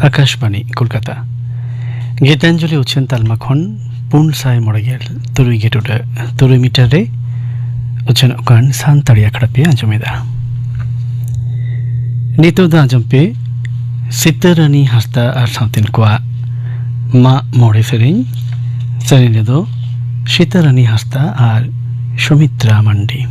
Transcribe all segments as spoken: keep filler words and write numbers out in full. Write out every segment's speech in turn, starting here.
ᱟᱠᱟᱥᱵᱟᱱᱤ ᱠᱳᱞᱠᱟᱛᱟ᱾ ᱜᱤᱛᱟᱧᱡᱚᱞᱤ ᱩᱪᱷᱟᱹᱱ ᱛᱟᱞᱢᱟ ᱠᱷᱚᱱ ᱯᱩᱱ ᱥᱟᱭ ᱢᱚᱬᱮ ᱜᱮᱞ ᱛᱩᱨᱩᱭ ᱜᱮ ᱴᱩᱰᱟᱹᱜ ᱛᱩᱨᱩᱭ ᱢᱤᱴᱟᱨ ᱨᱮ ᱩᱪᱷᱟᱹᱱᱚᱜ ᱠᱟᱱ ᱥᱟᱱᱛᱟᱲᱤ ᱟᱠᱷᱲᱟ ᱯᱮ ᱟᱸᱡᱚᱢᱮᱫᱟ᱾ ᱱᱤᱛᱚᱜ ᱫᱚ ᱟᱸᱡᱚᱢ ᱯᱮ ᱥᱤᱛᱟᱹᱨᱟᱹᱱᱤ ᱦᱟᱸᱥᱫᱟ ᱟᱨ ᱥᱟᱶᱛᱮᱱ ᱠᱚᱣᱟᱜ ᱢᱟᱜ ᱢᱚᱬᱮ ᱥᱮᱨᱮᱧ᱾ ᱥᱮᱨᱮᱧ ᱨᱮᱫᱚ ᱥᱤᱛᱟᱹᱨᱟᱹᱱᱤ ᱦᱟᱸᱥᱫᱟ ᱟᱨ ᱥᱩᱢᱤᱛᱨᱟ ᱢᱟᱱᱰᱤ᱾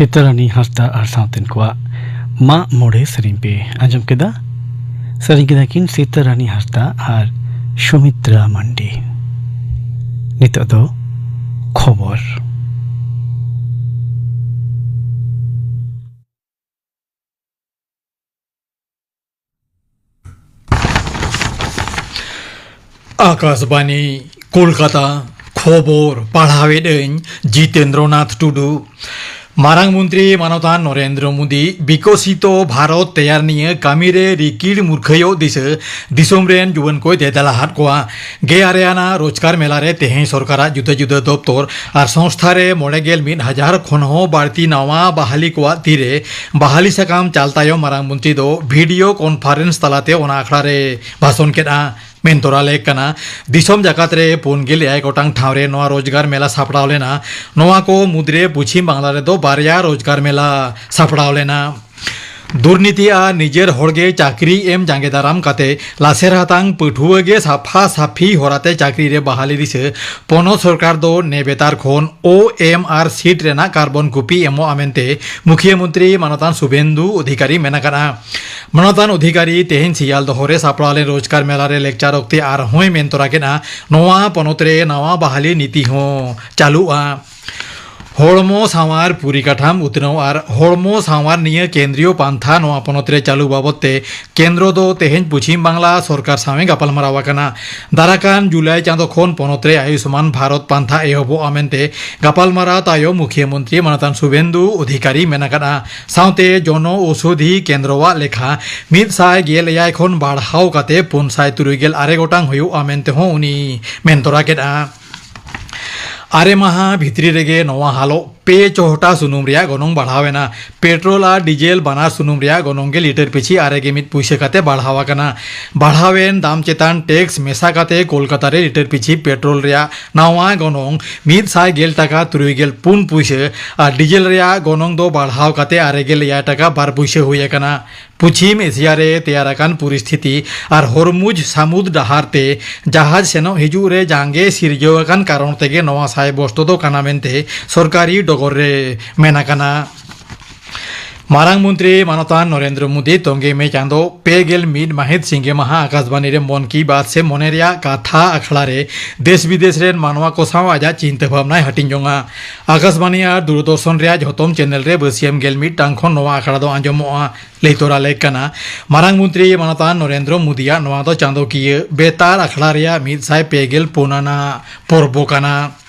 ᱥᱤᱛᱟᱨᱟᱱᱤ ᱦᱟᱸᱥᱫᱟ ᱟᱨ ᱥᱟᱶᱛᱮᱱ ᱠᱚᱣᱟᱜ ᱢᱟᱜ ᱢᱚᱬᱮ ᱥᱮᱨᱮᱧ ᱯᱮ ᱟᱸᱡᱚᱢ ᱠᱮᱫᱟ᱾ ᱥᱮᱨᱮᱧ ᱠᱮᱫᱟ ᱠᱤᱱ ᱥᱤᱛᱟᱨᱟᱱᱤ ᱦᱟᱸᱥᱫᱟ ᱟᱨ ᱥᱩᱢᱤᱛᱨᱟ ᱢᱟᱱᱰᱤ᱾ ᱱᱤᱛᱚᱜ ᱫᱚ ᱠᱷᱚᱵᱚᱨ᱾ ᱟᱠᱟᱥᱵᱟᱱᱤ, ᱠᱳᱞᱠᱟᱛᱟ᱾ ᱠᱷᱚᱵᱚᱨ ᱯᱟᱲᱦᱟᱣᱮᱫ ᱟᱹᱧ ᱡᱤᱛᱮᱱᱫᱨᱚᱱᱟᱛᱷ ᱴᱩᱰᱩ᱾ ᱢᱟᱨᱟᱝ ᱢᱚᱱᱛᱨᱤ ᱢᱟᱱᱚᱛᱟᱱ ᱱᱚᱨᱮᱱᱫᱨᱚ ᱢᱳᱫᱤ ᱵᱤᱠᱚᱥᱤᱛᱚ ᱵᱷᱟᱨᱚᱛ ᱛᱮᱭᱟᱨ ᱱᱤᱭᱟᱹ ᱠᱟᱹᱢᱤ ᱨᱮ ᱨᱤᱠᱤᱲ ᱢᱩᱨᱠᱷᱟᱹᱭᱚᱜ ᱫᱤᱥᱟᱹ ᱫᱤᱥᱚᱢ ᱨᱮᱱ ᱡᱩᱣᱟᱹᱱ ᱠᱚᱭ ᱫᱮᱫᱟᱞᱟᱦᱟᱫ ᱠᱚᱣᱟ᱾ ᱜᱮ ᱟᱨᱮ ᱟᱱᱟ ᱨᱳᱡᱽᱜᱟᱨ ᱢᱮᱞᱟ ᱨᱮ ᱛᱮᱦᱮᱧ ᱥᱚᱨᱠᱟᱨᱟᱜ ᱡᱩᱫᱟᱹ ᱡᱩᱫᱟᱹ ᱫᱚᱯᱛᱚᱨ ᱟᱨ ᱥᱚᱝᱥᱛᱷᱟ ᱨᱮ ᱢᱚᱬᱮ ᱜᱮᱞ ᱢᱤᱫ ᱦᱟᱡᱟᱨ ᱠᱷᱚᱱ ᱦᱚᱸ ᱵᱟᱹᱲᱛᱤ ᱱᱟᱣᱟ ᱵᱟᱦᱟᱞᱤ ᱠᱚᱣᱟᱜ ᱛᱤᱨᱮ ᱵᱟᱦᱟᱞᱤ ᱥᱟᱠᱟᱢ ᱪᱟᱞ ᱛᱟᱭᱚᱢ ᱢᱟᱨᱟᱝ ᱢᱚᱱᱛᱨᱤ ᱫᱚ ᱵᱷᱤᱰᱤᱭᱳ ᱠᱚᱱᱯᱷᱟᱨᱮᱱᱥ ᱛᱟᱞᱟᱛᱮ ᱚᱱᱟ ᱟᱠᱷᱲᱟ ᱨᱮ ᱵᱷᱟᱥᱚᱱ ᱠᱮᱫᱼᱟ᱾ ᱢᱮᱱ ᱛᱚᱨᱟ ᱞᱮᱠ ᱠᱟᱱᱟ, ᱫᱤᱥᱚᱢ ᱡᱟᱠᱟᱛ ᱨᱮ ᱯᱩᱱ ᱜᱮᱞ ᱮᱭᱟᱭ ᱜᱚᱴᱟᱝ ᱴᱷᱟᱶ ᱨᱮ ᱱᱚᱣᱟ ᱨᱳᱡᱽᱜᱟᱨ ᱢᱮᱞᱟ ᱥᱟᱯᱲᱟᱣ ᱞᱮᱱᱟ᱾ ᱱᱚᱣᱟ ᱠᱚ ᱢᱩᱫᱽᱨᱮ ᱯᱚᱪᱷᱤᱢ ᱵᱟᱝᱞᱟ ᱨᱮᱫᱚ ᱵᱟᱨᱭᱟ ᱨᱳᱡᱽᱜᱟᱨ ᱢᱮᱞᱟ ᱥᱟᱯᱲᱟᱣ ᱞᱮᱱᱟ᱾ ᱫᱩᱨᱱᱤᱛᱤ ᱟᱨ ᱱᱤᱡᱮᱨ ᱦᱚᱲᱜᱮ ᱪᱟᱹᱠᱨᱤ ᱮᱢ ᱡᱟᱸᱜᱮ ᱫᱟᱨᱟᱢ ᱠᱟᱛᱮ ᱞᱟᱥᱮᱨ ᱦᱟᱛᱟᱝ ᱯᱟᱹᱴᱷᱩᱣᱟᱹ ᱜᱮ ᱥᱟᱯᱷᱟ ᱥᱟᱯᱷᱤ ᱦᱚᱨᱟᱛᱮ ᱪᱟᱹᱠᱨᱤ ᱨᱮ ᱵᱟᱦᱟᱞᱤ ᱫᱤᱥᱟᱹ ᱯᱚᱱᱚᱛ ᱥᱚᱨᱠᱟᱨ ᱫᱚ ᱱᱮᱵᱮᱛᱟᱨ ᱠᱷᱚᱱ ᱳ ᱮᱢ ᱟᱨ ᱥᱤᱴ ᱨᱮᱱᱟᱜ ᱠᱟᱨᱵᱚᱱ ᱠᱚᱯᱤ ᱮᱢᱚᱜᱼᱟ ᱢᱮᱱᱛᱮ ᱢᱩᱠᱷᱤᱭᱟᱹ ᱢᱚᱱᱛᱨᱤ ᱢᱟᱱᱚᱛᱟᱱ ᱥᱩᱵᱷᱮᱱᱫᱩ ᱚᱫᱷᱤᱠᱟᱨᱤ ᱢᱮᱱ ᱟᱠᱟᱫᱼᱟ᱾ ᱢᱟᱱᱚᱛᱟᱱ ᱚᱫᱷᱤᱠᱟᱨᱤ ᱛᱮᱦᱮᱧ ᱥᱤᱭᱟᱞᱫᱚᱦᱚ ᱨᱮ ᱥᱟᱯᱲᱟᱣ ᱞᱮᱱ ᱨᱳᱡᱽᱜᱟᱨ ᱢᱮᱞᱟ ᱨᱮ ᱞᱮᱠᱪᱟᱨ ᱚᱠᱛᱮ ᱟᱨᱦᱚᱸᱭ ᱢᱮᱱ ᱛᱚᱨᱟ ᱠᱮᱫᱼᱟ, ᱱᱚᱣᱟ ᱯᱚᱱᱚᱛ ᱨᱮ ᱱᱟᱣᱟ ᱵᱟᱦᱟᱞᱤ ᱱᱤᱛᱤ ᱦᱚᱸ ᱪᱟᱹᱞᱩᱜᱼᱟ᱾ ᱦᱚᱲᱢᱚ ᱥᱟᱶᱟᱨ ᱯᱚᱨᱤᱠᱟᱴᱷᱟᱢ ᱩᱛᱱᱟᱹᱣ ᱟᱨ ᱦᱚᱲᱢᱚ ᱥᱟᱶᱟᱨ ᱱᱤᱭᱟᱹ ᱠᱮᱱᱫᱨᱤᱭᱚ ᱯᱟᱱᱛᱷᱟ ᱱᱚᱣᱟ ᱯᱚᱱᱚᱛ ᱨᱮ ᱪᱟᱹᱞᱩ ᱵᱟᱵᱚᱛ ᱛᱮ ᱠᱮᱱᱫᱨᱚ ᱫᱚ ᱛᱮᱦᱮᱧ ᱯᱚᱪᱷᱤᱢ ᱵᱟᱝᱞᱟ ᱥᱚᱨᱠᱟᱨ ᱥᱟᱶ ᱮ ᱜᱟᱯᱟᱞᱢᱟᱨᱟᱣ ᱟᱠᱟᱱᱟ᱾ ᱫᱟᱨᱟᱠᱟᱱ ᱡᱩᱞᱟᱭ ᱪᱟᱸᱫᱚ ᱠᱷᱚᱱ ᱯᱚᱱᱚᱛ ᱨᱮ ᱟᱭᱩᱥᱢᱟᱱ ᱵᱷᱟᱨᱚᱛ ᱯᱟᱱᱛᱷᱟ ᱮᱦᱚᱵᱚᱜᱼᱟ ᱢᱮᱱᱛᱮ ᱜᱟᱯᱟᱞᱢᱟᱨᱟᱣ ᱛᱟᱭᱚᱢ ᱢᱩᱠᱷᱤᱭᱟᱹ ᱢᱚᱱᱛᱨᱤ ᱢᱟᱱᱚᱛᱟᱱ ᱥᱩᱵᱷᱮᱱᱫᱩ ᱚᱫᱷᱤᱠᱟᱨᱤ ᱢᱮᱱ ᱟᱠᱟᱫᱼᱟ᱾ ᱥᱟᱶᱛᱮ ᱡᱚᱱᱚ ᱳᱥᱳᱫᱷᱤ ᱠᱮᱱᱫᱨᱚᱣᱟᱜ ᱞᱮᱠᱷᱟ ᱢᱤᱫ ᱥᱟᱭ ᱜᱮᱞ ᱮᱭᱟᱭ ᱠᱷᱚᱱ ᱵᱟᱲᱦᱟᱣ ᱠᱟᱛᱮ ᱯᱩᱱ ᱥᱟᱭ ᱛᱩᱨᱩᱭ ᱜᱮᱞ ᱟᱨᱮ ᱜᱚᱴᱟᱝ ᱦᱩᱭᱩᱜᱼᱟ ᱢᱮᱱᱛᱮ ᱦᱚᱸ ᱩᱱᱤ ᱢᱮᱱ ᱛᱚᱨᱟ ᱠᱮᱫᱼᱟ᱾ ᱟᱨᱮ ᱢᱟᱦᱟ ᱵᱷᱤᱛᱨᱤ ᱨᱮᱜᱮ ᱱᱚᱣᱟ ᱦᱟᱞᱚᱜ ᱯᱮ ᱪᱚᱦᱴᱟ ᱥᱩᱱᱩᱢ ᱨᱮᱭᱟᱜ ᱜᱚᱱᱚᱝ ᱵᱟᱲᱦᱟᱣ ᱮᱱᱟ᱾ ᱯᱮᱴᱨᱳᱞ ᱟᱨ ᱰᱤᱡᱮᱞ ᱵᱟᱱᱟᱨ ᱥᱩᱱᱩᱢ ᱨᱮᱭᱟᱜ ᱜᱚᱱᱚᱝ ᱜᱮ ᱞᱤᱴᱟᱨ ᱯᱤᱪᱷᱤ ᱟᱨᱮ ᱜᱮ ᱢᱤᱫ ᱯᱩᱭᱥᱟᱹ ᱠᱟᱛᱮ ᱵᱟᱲᱦᱟᱣ ᱟᱠᱟᱱᱟ᱾ ᱵᱟᱲᱦᱟᱣᱮᱱ ᱫᱟᱢ ᱪᱮᱛᱟᱱ ᱴᱮᱠᱥ ᱢᱮᱥᱟ ᱠᱟᱛᱮ ᱠᱳᱞᱠᱟᱛᱟ ᱨᱮ ᱞᱤᱴᱟᱨ ᱯᱤᱪᱷᱤ ᱯᱮᱴᱨᱳᱞ ᱨᱮᱭᱟᱜ ᱱᱟᱣᱟ ᱜᱚᱱᱚᱝ ᱢᱤᱫ ᱥᱟᱭ ᱜᱮᱞ ᱴᱟᱠᱟ ᱛᱩᱨᱩᱭ ᱜᱮᱞ ᱯᱩᱱ ᱯᱩᱭᱥᱟᱹ ᱟᱨ ᱰᱤᱡᱮᱞ ᱨᱮᱭᱟᱜ ᱜᱚᱱᱚᱝ ᱫᱚ ᱵᱟᱲᱦᱟᱣ ᱠᱟᱛᱮ ᱟᱨᱮ ᱜᱮᱞ ᱮᱭᱟᱭ ᱴᱟᱠᱟ ᱵᱟᱨ ᱯᱩᱭᱥᱟᱹ ᱦᱩᱭ ᱟᱠᱟᱱᱟ᱾ ᱯᱚᱪᱷᱤᱢ ᱮᱥᱤᱭᱟ ᱨᱮ ᱛᱮᱭᱟᱨ ᱟᱠᱟᱱ ᱯᱚᱨᱤᱥᱛᱷᱤᱛᱤ ᱟᱨ ᱦᱚᱨᱢᱩᱡᱽ ᱥᱟᱹᱢᱩᱫ ᱰᱟᱦᱟᱨ ᱛᱮ ᱡᱟᱦᱟᱡᱽ ᱥᱮᱱᱚᱜ ᱦᱤᱡᱩᱜ ᱨᱮ ᱡᱟᱸᱜᱮ ᱥᱤᱨᱡᱟᱹᱣ ᱟᱠᱟᱱ ᱠᱟᱨᱚᱱ ᱛᱮᱜᱮ ᱱᱚᱣᱟ ᱥᱟᱭ ᱵᱚᱥᱛᱚ ᱫᱚ ᱠᱟᱱᱟ ᱢᱮᱱᱛᱮ ᱥᱚᱨᱠᱟᱨᱤ ᱰᱚᱜᱚᱨ ᱨᱮ ᱢᱮᱱ ᱟᱠᱟᱱᱟ᱾ ᱢᱟᱨᱟᱝ ᱢᱚᱱᱛᱨᱤ ᱢᱟᱱᱚᱛᱟᱱ ᱱᱚᱨᱮᱱᱫᱨᱚ ᱢᱳᱫᱤ ᱛᱚᱝᱜᱮ ᱢᱮ ᱪᱟᱸᱫᱚ ᱯᱮ ᱜᱮᱞ ᱢᱤᱫ ᱢᱟᱹᱦᱤᱛ ᱥᱤᱸᱜᱮ ᱢᱟᱦᱟ ᱟᱠᱟᱥᱵᱟᱱᱤ ᱨᱮ ᱢᱚᱱ ᱠᱤ ᱵᱟᱛ ᱥᱮ ᱢᱚᱱᱮ ᱨᱮᱭᱟᱜ ᱠᱟᱛᱷᱟ ᱟᱠᱷᱲᱟ ᱨᱮ ᱫᱮᱥ ᱵᱤᱫᱮᱥ ᱨᱮᱱ ᱢᱟᱱᱣᱟ ᱠᱚ ᱥᱟᱶ ᱟᱡᱟᱜ ᱪᱤᱱᱛᱟᱹ ᱵᱷᱟᱵᱽᱱᱟᱭ ᱦᱟᱹᱴᱤᱧ ᱡᱚᱝᱟ᱾ ᱟᱠᱟᱥᱵᱟᱱᱤ ᱟᱨ ᱫᱩᱨᱚᱫᱚᱨᱥᱚᱱ ᱨᱮᱭᱟᱜ ᱡᱷᱚᱛᱚᱢ ᱪᱮᱱᱮᱞ ᱨᱮ ᱵᱟᱹᱥᱤᱭᱟᱹᱢ ᱜᱮᱞ ᱢᱤᱫ ᱴᱟᱝ ᱠᱷᱚᱱ ᱱᱚᱣᱟ ᱟᱠᱷᱲᱟ ᱫᱚ ᱟᱸᱡᱚᱢᱚᱜᱼᱟ᱾ ᱞᱟᱹᱭ ᱛᱚᱨᱟ ᱞᱮᱠ ᱠᱟᱱᱟ, ᱢᱟᱨᱟᱝ ᱢᱚᱱᱛᱨᱤ ᱢᱟᱱᱚᱛᱟᱱ ᱱᱚᱨᱮᱱᱫᱨᱚ ᱢᱳᱫᱤᱭᱟᱜ ᱱᱚᱣᱟ ᱫᱚ ᱪᱟᱸᱫᱚᱠᱤᱭᱟᱹ ᱵᱮᱛᱟᱨ ᱟᱠᱷᱲᱟ ᱨᱮᱭᱟᱜ ᱢᱤᱫ ᱥᱟᱭ ᱯᱮ ᱜᱮᱞ ᱯᱩᱱ ᱟᱱᱟᱜ ᱯᱚᱨᱵᱚ ᱠᱟᱱᱟ᱾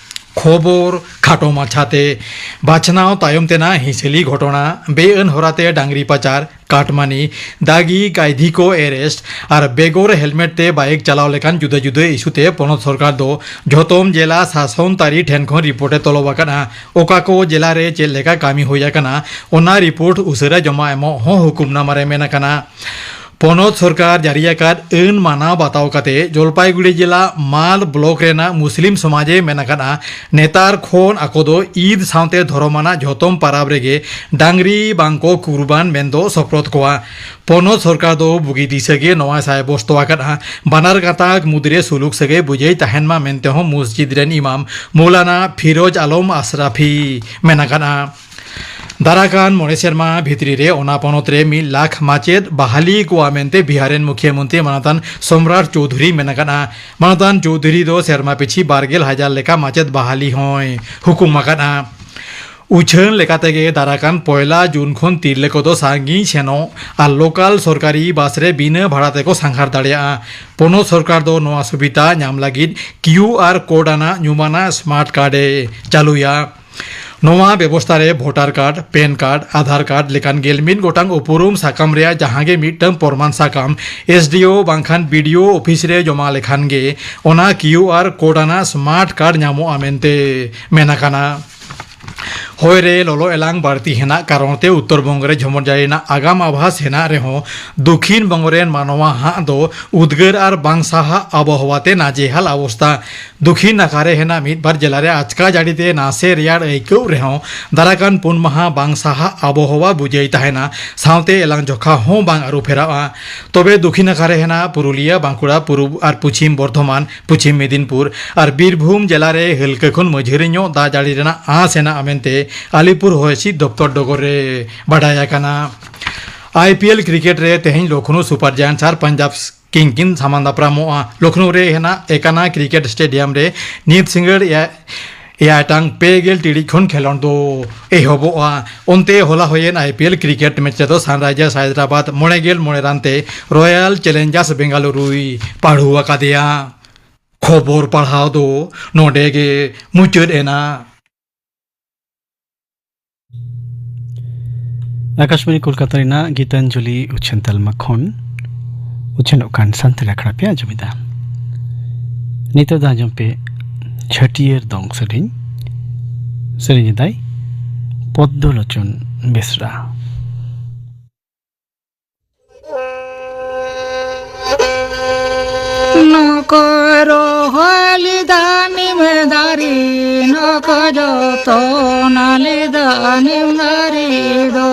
ᱠᱷᱚᱵᱚᱨ ᱠᱷᱟᱴᱚ ᱢᱟᱪᱷᱟᱛᱮ᱾ ᱵᱟᱪᱷᱱᱟᱣ ᱛᱟᱭᱚᱢ ᱛᱮᱱᱟᱜ ᱦᱤᱸᱥᱟᱹᱞᱤ ᱜᱷᱚᱴᱚᱱᱟ, ᱵᱮᱼᱟᱹᱱ ᱦᱚᱨᱟᱛᱮ ᱰᱟᱝᱨᱤ ᱯᱟᱪᱟᱨ, ᱠᱟᱴᱢᱟᱱᱤ, ᱫᱟᱜᱤ ᱠᱟᱭᱫᱷᱤ ᱠᱚ ᱮᱨᱮᱥᱴ ᱟᱨ ᱵᱮᱜᱚᱨ ᱦᱮᱞᱢᱮᱴ ᱛᱮ ᱵᱟᱭᱤᱠ ᱪᱟᱞᱟᱣ ᱞᱮᱠᱟᱱ ᱡᱩᱫᱟᱹ ᱡᱩᱫᱟᱹ ᱤᱥᱩ ᱛᱮ ᱯᱚᱱᱚᱛ ᱥᱚᱨᱠᱟᱨ ᱫᱚ ᱡᱷᱚᱛᱚᱢ ᱡᱮᱞᱟ ᱥᱟᱥᱚᱱ ᱛᱟᱹᱨᱤ ᱴᱷᱮᱱ ᱠᱷᱚᱱ ᱨᱤᱯᱳᱨᱴ ᱮ ᱛᱚᱞᱚᱵ ᱟᱠᱟᱫᱼᱟ᱾ ᱚᱠᱟ ᱠᱚ ᱡᱮᱞᱟ ᱨᱮ ᱪᱮᱫ ᱞᱮᱠᱟ ᱠᱟᱹᱢᱤ ᱦᱩᱭ ᱟᱠᱟᱱᱟ, ᱚᱱᱟ ᱨᱤᱯᱳᱨᱴ ᱩᱥᱟᱹᱨᱟ ᱡᱚᱢᱟ ᱮᱢᱚᱜ ᱦᱚᱸ ᱦᱩᱠᱩᱢᱱᱟᱢᱟ ᱨᱮ ᱢᱮᱱ ᱟᱠᱟᱱᱟ᱾ ᱯᱚᱱᱚᱛ ᱥᱚᱨᱠᱟᱨ ᱡᱟᱹᱨᱤ ᱟᱠᱟᱫ ᱟᱹᱱ ᱢᱟᱱᱟᱣ ᱵᱟᱛᱟᱣ ᱠᱟᱛᱮ ᱡᱚᱞᱯᱟᱭᱜᱩᱲᱤ ᱡᱮᱞᱟ ᱢᱟᱞ ᱵᱞᱚᱠ ᱨᱮᱱᱟᱜ ᱢᱩᱥᱞᱤᱢ ᱥᱚᱢᱟᱡᱽ ᱮ ᱢᱮᱱ ᱟᱠᱟᱫᱼᱟ, ᱱᱮᱛᱟᱨ ᱠᱷᱚᱱ ᱟᱠᱚ ᱫᱚ ᱤᱫ ᱥᱟᱶᱛᱮ ᱫᱷᱚᱨᱚᱢ ᱟᱱᱟᱜ ᱡᱷᱚᱛᱚᱢ ᱯᱟᱨᱟᱵᱽ ᱨᱮᱜᱮ ᱰᱟᱝᱨᱤ ᱵᱟᱝ ᱠᱚ ᱠᱩᱨᱵᱟᱱ ᱢᱮᱱᱫᱚ ᱥᱚᱯᱨᱚᱫ ᱠᱚᱣᱟ᱾ ᱯᱚᱱᱚᱛ ᱥᱚᱨᱠᱟᱨ ᱫᱚ ᱵᱩᱜᱤ ᱫᱤᱥᱟᱹ ᱜᱮ ᱱᱚᱣᱟ ᱥᱟᱭᱵᱚᱥᱛᱚ ᱟᱠᱟᱫᱼᱟ᱾ ᱵᱟᱱᱟᱨ ᱜᱟᱛᱟᱠ ᱢᱩᱫᱽᱨᱮ ᱥᱩᱞᱩᱠ ᱥᱟᱹᱜᱟᱹᱭ ᱵᱩᱡᱟᱹᱭ ᱛᱟᱦᱮᱱ ᱢᱟ ᱢᱮᱱᱛᱮ ᱦᱚᱸ ᱢᱚᱥᱡᱤᱫ ᱨᱮᱱ ᱤᱢᱟᱢ ᱢᱚᱣᱞᱟᱱᱟ ᱯᱷᱤᱨᱳᱡᱽ ᱟᱞᱚᱢ ᱟᱥᱨᱟᱯᱷᱤ ᱢᱮᱱ ᱟᱠᱟᱫᱼᱟ᱾ ᱫᱟᱨᱟᱠᱟᱱ ᱢᱚᱬᱮ ᱥᱮᱨᱢᱟ ᱵᱷᱤᱛᱨᱤ ᱨᱮ ᱚᱱᱟ ᱯᱚᱱᱚᱛ ᱨᱮ ᱢᱤᱫ ᱞᱟᱠᱷ ᱢᱟᱪᱮᱫ ᱵᱟᱦᱟᱞᱤ ᱠᱚᱣᱟ ᱢᱮᱱᱛᱮ ᱵᱤᱦᱟᱨ ᱨᱮᱱ ᱢᱩᱠᱷᱭᱟᱹ ᱢᱚᱱᱛᱨᱤ ᱢᱟᱱᱚᱛᱟᱱ ᱥᱚᱢᱨᱟᱴ ᱪᱳᱣᱫᱷᱩᱨᱤ ᱢᱮᱱ ᱟᱠᱟᱫᱼᱟ᱾ ᱢᱟᱱᱚᱛᱟᱱ ᱪᱳᱣᱫᱷᱩᱨᱤ ᱫᱚ ᱥᱮᱨᱢᱟ ᱯᱤᱪᱷᱤ ᱵᱟᱨ ᱜᱮᱞ ᱦᱟᱡᱟᱨ ᱞᱮᱠᱟ ᱢᱟᱪᱮᱫ ᱵᱟᱦᱟᱞᱤ ᱦᱚᱸᱭ ᱦᱩᱠᱩᱢ ᱟᱠᱟᱫᱼᱟ᱾ ᱩᱪᱷᱟᱹᱱ ᱞᱮᱠᱟᱛᱮ ᱜᱮ ᱫᱟᱨᱟᱠᱟᱱ ᱯᱚᱭᱞᱟ ᱡᱩᱱ ᱠᱷᱚᱱ ᱛᱤᱨᱞᱟᱹ ᱠᱚᱫᱚ ᱥᱟᱺᱜᱤᱧ ᱥᱮᱱᱚᱜ ᱟᱨ ᱞᱳᱠᱟᱞ ᱥᱚᱨᱠᱟᱨᱤ ᱵᱟᱥ ᱨᱮ ᱵᱤᱱᱟᱹ ᱵᱷᱟᱲᱟ ᱛᱮᱠᱚ ᱥᱟᱸᱜᱷᱟᱨ ᱫᱟᱲᱮᱭᱟᱜᱼᱟ᱾ ᱯᱚᱱᱚᱛ ᱥᱚᱨᱠᱟᱨ ᱫᱚ ᱱᱚᱣᱟ ᱥᱩᱵᱤᱫᱷᱟ ᱧᱟᱢ ᱞᱟᱹᱜᱤᱫ ᱠᱤᱭᱩ ᱟᱨ ᱠᱳᱰ ᱟᱱᱟᱜ ᱧᱩᱢᱟᱱᱟᱜ ᱥᱢᱟᱨᱴ ᱠᱟᱨᱰ ᱮ ᱪᱟᱹᱞᱩᱭᱟ᱾ ᱱᱚᱣᱟ ᱵᱮᱵᱚᱥᱛᱟ ᱨᱮ voter card, PAN card, Aadhaar card ᱞᱮᱠᱟᱱ ᱜᱮᱞ ᱢᱤᱫ ᱜᱚᱴᱟᱝ ᱩᱯᱨᱩᱢ ᱥᱟᱠᱟᱢ ᱨᱮᱭᱟᱜ ᱡᱟᱦᱟᱸ ᱜᱮ ᱢᱤᱫᱴᱟᱝ ᱯᱨᱚᱢᱟᱱ ᱥᱟᱠᱟᱢ ᱮᱥ ᱰᱤ ᱳ ᱵᱟᱝᱠᱷᱟᱱ ᱵᱤ ᱰᱤ ᱳ ᱚᱯᱷᱤᱥ ᱨᱮ ᱡᱚᱢᱟ ᱞᱮᱠᱷᱟᱱ ᱜᱮ ᱚᱱᱟ ᱠᱤᱭᱩ ᱟᱨ ᱠᱳᱰ ᱟᱱᱟᱜ ᱥᱢᱟᱨᱴ ᱠᱟᱨᱰ ᱧᱟᱢᱚᱜᱼᱟ ᱢᱮᱱᱛᱮ ᱢᱮᱱ ᱟᱠᱟᱱᱟ᱾ ᱦᱚᱭ ᱨᱮ ᱞᱚᱞᱚ ᱮᱞᱟᱝ ᱵᱟᱹᱲᱛᱤ ᱦᱮᱱᱟᱜ ᱠᱟᱨᱚᱱ ᱛᱮ ᱩᱛᱛᱚᱨ ᱵᱚᱝᱜᱚ ᱨᱮ ᱡᱷᱚᱢᱚᱨ ᱡᱟᱹᱲᱤ ᱨᱮᱱᱟᱜ ᱟᱜᱟᱢ ᱟᱵᱷᱟᱥ ᱦᱮᱱᱟᱜ ᱨᱮᱦᱚᱸ, ᱫᱚᱠᱷᱤᱱ ᱵᱚᱝᱜᱚ ᱨᱮᱱ ᱢᱟᱱᱣᱟ ᱦᱟᱜ ᱫᱚ ᱩᱫᱽᱜᱟᱹᱨ ᱟᱨ ᱵᱟᱝ ᱥᱟᱦᱟᱜ ᱟᱵᱚᱦᱟᱣᱟ ᱛᱮ ᱱᱟᱡᱮᱦᱟᱞ ᱚᱵᱚᱥᱛᱟ᱾ ᱫᱚᱠᱷᱤᱱ ᱱᱟᱠᱷᱟ ᱨᱮ ᱦᱮᱱᱟᱜ ᱢᱤᱫ ᱵᱟᱨ ᱡᱮᱞᱟ ᱨᱮ ᱟᱪᱠᱟ ᱡᱟᱹᱲᱤ ᱛᱮ ᱱᱟᱥᱮ ᱨᱮᱭᱟᱲ ᱟᱹᱭᱠᱟᱹᱣ ᱨᱮᱦᱚᱸ, ᱫᱟᱨᱟᱭ ᱠᱟᱱ ᱯᱩᱱ ᱢᱟᱦᱟ ᱵᱟᱝ ᱥᱟᱦᱟᱜ ᱟᱵᱚᱦᱟᱣᱟ ᱵᱩᱡᱷᱟᱹᱣ ᱛᱟᱦᱮᱱᱟ, ᱥᱟᱶᱛᱮ ᱮᱞᱟᱝ ᱡᱚᱠᱷᱟ ᱦᱚᱸ ᱵᱟᱝ ᱟᱹᱨᱩ ᱯᱷᱮᱨᱟᱜᱼᱟ᱾ ᱛᱚᱵᱮ ᱫᱚᱠᱷᱤᱱ ᱱᱟᱠᱷᱟ ᱨᱮ ᱦᱮᱱᱟᱜ ᱯᱩᱨᱩᱞᱤᱭᱟᱹ, ᱵᱟᱸᱠᱩᱲᱟ, ᱯᱩᱨᱩᱵ ᱟᱨ ᱯᱚᱪᱷᱤᱢ ᱵᱚᱨᱫᱷᱚᱢᱟᱱ, ᱯᱚᱪᱷᱤᱢ ᱢᱮᱫᱤᱱᱯᱩᱨ ᱟᱨ ᱵᱤᱨᱵᱷᱩᱢ ᱡᱮᱞᱟ ᱨᱮ ᱦᱟᱹᱞᱠᱟᱹ ᱠᱷᱚᱱ ᱢᱟᱹᱡᱷᱟᱹᱨᱤ ᱧᱚᱜ ᱫᱟᱜ ᱡᱟᱹᱲᱤ ᱨᱮᱱᱟᱜ ᱟᱸᱥ ᱦᱮᱱᱟᱜᱼᱟ ᱢᱮᱱᱛᱮ ᱟᱞᱤᱯᱩᱨ ᱦᱚᱭ ᱦᱤᱸᱥᱤᱫ ᱫᱚᱯᱛᱚᱨ ᱰᱚᱜᱚᱨ ᱨᱮ ᱵᱟᱰᱟᱭ ᱟᱠᱟᱱᱟ᱾ ᱟᱭ ᱯᱤ ᱮᱞ ᱠᱨᱤᱠᱮᱴ ᱨᱮ ᱛᱮᱦᱮᱧ ᱞᱚᱠᱷᱱᱳ ᱥᱩᱯᱟᱨ ᱡᱟᱭᱮᱱᱴᱥ ᱟᱨ ᱯᱟᱧᱡᱟᱵᱽ ᱠᱤᱝᱥ ᱠᱤᱱ ᱥᱟᱢᱟᱝ ᱫᱟᱯᱨᱟᱢᱚᱜᱼᱟ᱾ ᱞᱚᱠᱷᱱᱳ ᱨᱮ ᱦᱮᱱᱟᱜ ᱮᱠᱟᱱᱟ ᱠᱨᱤᱠᱮᱴ ᱥᱴᱮᱰᱤᱭᱟᱢ ᱨᱮ ᱱᱤᱛ ᱥᱤᱸᱜᱟᱹᱲ ᱮᱭᱟᱭ, ᱮᱭᱟᱭ ᱴᱟᱲᱟᱝ ᱯᱮ ᱜᱮᱞ ᱴᱤᱲᱤᱡ ᱠᱷᱚᱱ ᱠᱷᱮᱞᱚᱸᱰ ᱫᱚ ᱮᱦᱚᱵᱚᱜᱼᱟ᱾ ᱚᱱᱛᱮ ᱦᱚᱞᱟ ᱦᱩᱭᱮᱱ I P L cricket match ᱨᱮᱫᱚ ᱥᱟᱱᱨᱟᱭᱡᱟᱨᱥ ᱦᱟᱭᱫᱨᱟᱵᱟᱫᱽ ᱢᱚᱬᱮ ᱜᱮᱞ ᱢᱚᱬᱮ ᱨᱟᱱ ᱛᱮ ᱨᱚᱭᱟᱞ ᱪᱮᱞᱮᱧᱡᱟᱨᱥ ᱵᱮᱝᱜᱟᱞᱩᱨᱩᱭ ᱯᱟᱹᱰᱩ ᱟᱠᱟᱫᱮᱭᱟ᱾ ᱠᱷᱚᱵᱚᱨ ᱯᱟᱲᱦᱟᱣ ᱫᱚ ᱱᱚᱰᱮ ᱜᱮ ᱢᱩᱪᱟᱹᱫ ᱮᱱᱟ᱾ ᱟᱠᱟᱥᱵᱟᱬᱤ ᱠᱳᱞᱠᱟᱛᱟ ᱨᱮᱱᱟᱜ ᱜᱤᱛᱟᱧᱡᱚᱞᱤ ᱩᱪᱷᱟᱹᱱ ᱛᱟᱞᱢᱟ ᱠᱷᱚᱱ ᱩᱪᱷᱟᱹᱱᱚᱜ ᱠᱟᱱ ᱥᱟᱱᱛᱟᱲᱤ ᱟᱠᱷᱲᱟ ᱯᱮ ᱟᱸᱡᱚᱢᱮᱫᱟ᱾ ᱱᱤᱛᱚᱜ ᱫᱚ ᱟᱸᱡᱚᱢ ᱯᱮ ᱪᱷᱟᱹᱴᱭᱟᱹᱨ ᱫᱚᱝ ᱥᱮᱨᱮᱧ᱾ ᱥᱮᱨᱮᱧ ᱮᱫᱟᱭ ᱯᱚᱫᱽᱫᱚᱞᱳᱪᱚᱱ ᱵᱮᱥᱨᱟ᱾ ᱱᱚᱠᱚᱭ ᱨᱚᱦᱚᱭ ᱞᱮᱫᱟ ᱱᱤᱢ ᱫᱟᱨᱮ, ᱱᱚᱠᱚᱭ ᱡᱚᱛᱚᱱ ᱞᱮᱫᱟ ᱱᱤᱢ ᱫᱟᱨᱮ ᱫᱚ᱾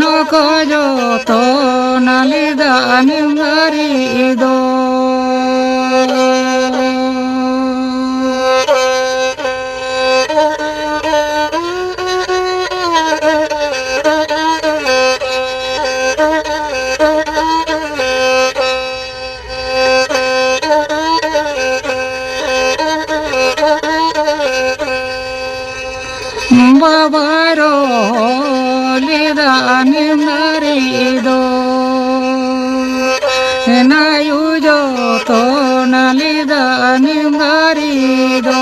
ᱱᱚᱠᱚᱭ ᱡᱚᱛᱚᱱ ᱞᱮᱫᱟ ᱱᱤᱢ ᱫᱟᱨᱮ ᱫᱚ᱾ ᱵᱟᱵᱟᱭ ᱨᱚᱦᱚᱭ ᱞᱮᱫᱟ ᱱᱤᱢ ᱫᱟᱨᱮ ᱫᱚ, ᱱᱟᱭᱩ ᱡᱚᱛᱚᱱ ᱞᱮᱫᱟ ᱱᱤᱢ ᱫᱟᱨᱮ ᱫᱚ᱾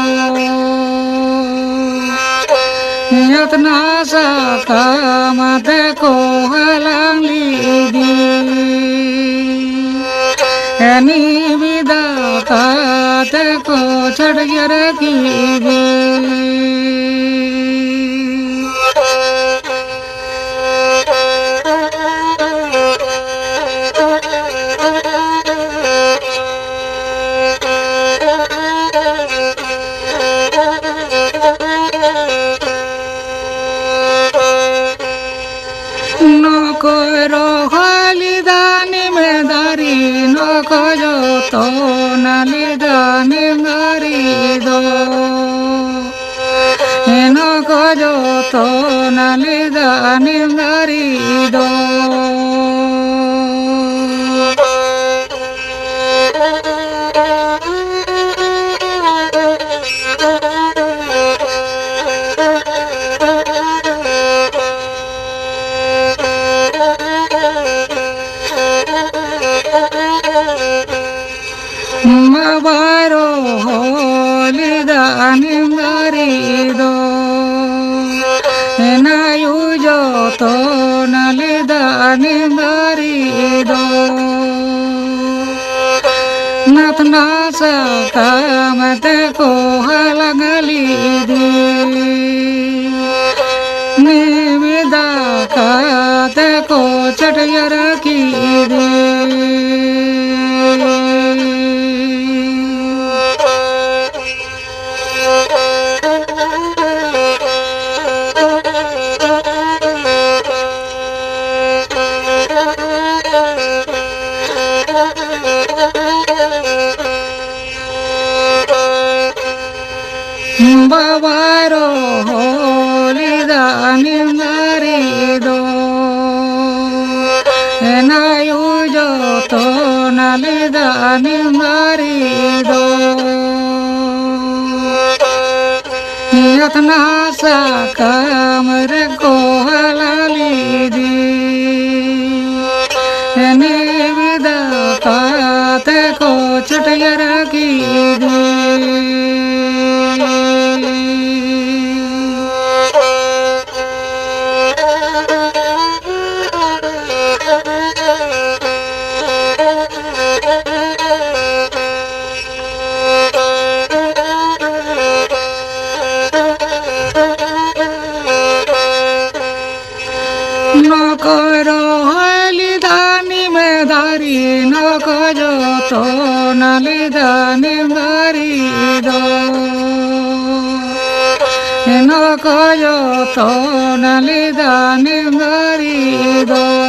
ᱟᱛᱱᱟ ᱥᱟᱠᱟᱢ ᱟᱛᱮ ᱠᱚ ᱦᱟᱞᱟᱝ ᱞᱮᱫᱮ, ᱱᱤᱢ ᱫᱟᱠᱟ ᱛᱮᱠᱚ ᱪᱷᱟᱹᱴᱭᱟᱹᱨ ᱠᱮᱫᱮ᱾ ᱠᱚᱭ ᱨᱚᱦᱚᱭ ᱞᱮᱫᱟ ᱱᱤᱢ ᱫᱟᱨᱮ, ᱱᱚᱠᱚ ᱡᱚᱛᱚᱱ ᱞᱮᱫᱟ ᱱᱤᱢ ᱫᱟᱨᱮ ᱫᱚ᱾ ᱱᱚᱠᱚ ᱡᱚᱛᱚᱱ ᱞᱮᱫᱟ ᱱᱤᱢ ᱫᱟᱨᱮ ᱫᱚ᱾ ᱵᱟᱵᱟᱭ ᱨᱚᱦᱚᱭ ᱞᱮᱫᱟ ᱱᱤᱢ ᱫᱟᱨᱮ ᱫᱚ, ᱮᱱᱟᱭᱩ ᱡᱚᱛᱚᱱ ᱞᱮᱫᱟ ᱱᱤᱢ ᱫᱟᱨᱮ ᱫᱚ᱾ ᱱᱟᱛᱱᱟ ᱥᱟᱠᱟᱢ ᱛᱮᱠᱚ ᱦᱟᱞᱟᱝ ᱞᱮᱫᱮ, ᱱᱤᱢ ᱫᱟᱠᱟ ᱛᱮᱠᱚ ᱪᱟᱹᱴᱭᱟᱹᱨ ᱠᱮᱫᱮ᱾ ᱵᱟᱵᱟᱭ ᱨᱚᱦᱚᱭ ᱞᱮᱫᱟ ᱱᱤᱢ ᱫᱟᱨᱮ ᱫᱚ, ᱮᱱᱟᱭᱩ ᱡᱚᱛᱚᱱ ᱞᱮᱫᱟ ᱱᱤᱢ ᱫᱟᱨᱮ ᱫᱚ᱾ ᱟᱛᱱᱟ ᱥᱟᱠᱟᱢ ᱨᱮᱠᱚ ᱦᱟᱞᱟᱝ ᱞᱮᱫᱮ, ᱱᱤᱢ ᱫᱟᱠᱟ ᱛᱮᱠᱚ ᱪᱟᱹᱴᱭᱟᱹᱨ ᱠᱮᱫᱮ᱾ ᱱᱚᱠᱚᱭ ᱨᱚᱦᱚᱭ ᱞᱮᱫᱟ ᱱᱤᱢ ᱫᱟᱨᱮ, ᱱᱚᱠᱚ ᱡᱚᱛᱚᱱ ᱞᱮᱫᱟ ᱱᱤᱢ ᱫᱟᱨᱮ ᱫᱚ᱾ ᱱᱚᱠᱚ ᱡᱚᱛᱚᱱ ᱞᱮᱫᱟ ᱱᱤᱢ ᱫᱟᱨᱮ ᱫᱚ᱾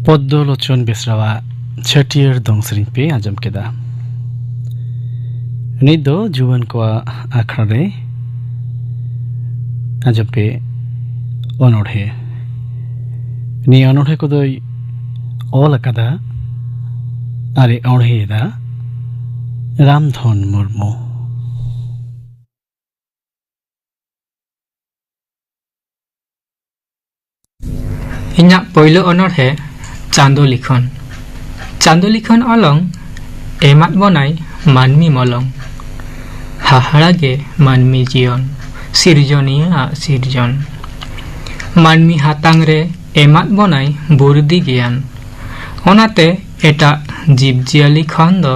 ᱯᱚᱫᱽᱫᱚ ᱞᱳᱪᱚᱱ ᱵᱮᱥᱨᱟᱣᱟᱜ ᱪᱷᱟᱹᱴᱭᱟᱹᱨ ᱫᱚᱝ ᱥᱮᱨᱮᱧ ᱯᱮ ᱟᱸᱡᱚᱢ ᱠᱮᱫᱟ᱾ ᱱᱤᱛ ᱫᱚ ᱡᱩᱣᱟᱹᱱ ᱠᱚᱣᱟᱜ ᱟᱠᱷᱲᱟ ᱨᱮ ᱟᱸᱡᱚᱢ ᱯᱮ ᱚᱱᱚᱬᱦᱮ᱾ ᱱᱤᱭᱟᱹ ᱚᱱᱚᱬᱦᱮ ᱠᱚᱫᱚᱭ ᱚᱞ ᱟᱠᱟᱫᱟ ᱟᱨᱮ ᱚᱬᱦᱮᱭᱮᱫᱟ ᱨᱟᱢᱫᱷᱚᱱ ᱢᱩᱨᱢᱩ᱾ ᱤᱧᱟᱜ ᱯᱳᱭᱞᱳ ᱚᱱᱚᱬᱦᱮ ᱪᱟᱸᱫᱳ ᱞᱤᱠᱷᱚᱱ᱾ ᱪᱟᱸᱫᱳ ᱞᱤᱠᱷᱚᱱ ᱚᱞᱚᱝ ᱮᱢᱟᱫ ᱵᱚᱱᱟᱭ ᱢᱟᱹᱱᱢᱤ ᱢᱚᱞᱚᱝ᱾ ᱦᱟᱦᱟᱲᱟ ᱜᱮ ᱢᱟᱹᱱᱢᱤ ᱡᱤᱭᱚᱱ, ᱥᱤᱨᱡᱚᱱᱤᱭᱟᱹ ᱟᱜ ᱥᱤᱨᱡᱚᱱ᱾ ᱢᱟᱹᱱᱢᱤ ᱦᱟᱛᱟᱝ ᱨᱮ ᱮᱢᱟᱫ ᱵᱚᱱᱟᱭ ᱵᱩᱨᱫᱤ ᱜᱮᱭᱟᱱ᱾ ᱚᱱᱟᱛᱮ ᱮᱴᱟᱜ ᱡᱤᱵᱽᱡᱤᱭᱟᱹᱞᱤ ᱠᱷᱚᱱ ᱫᱚ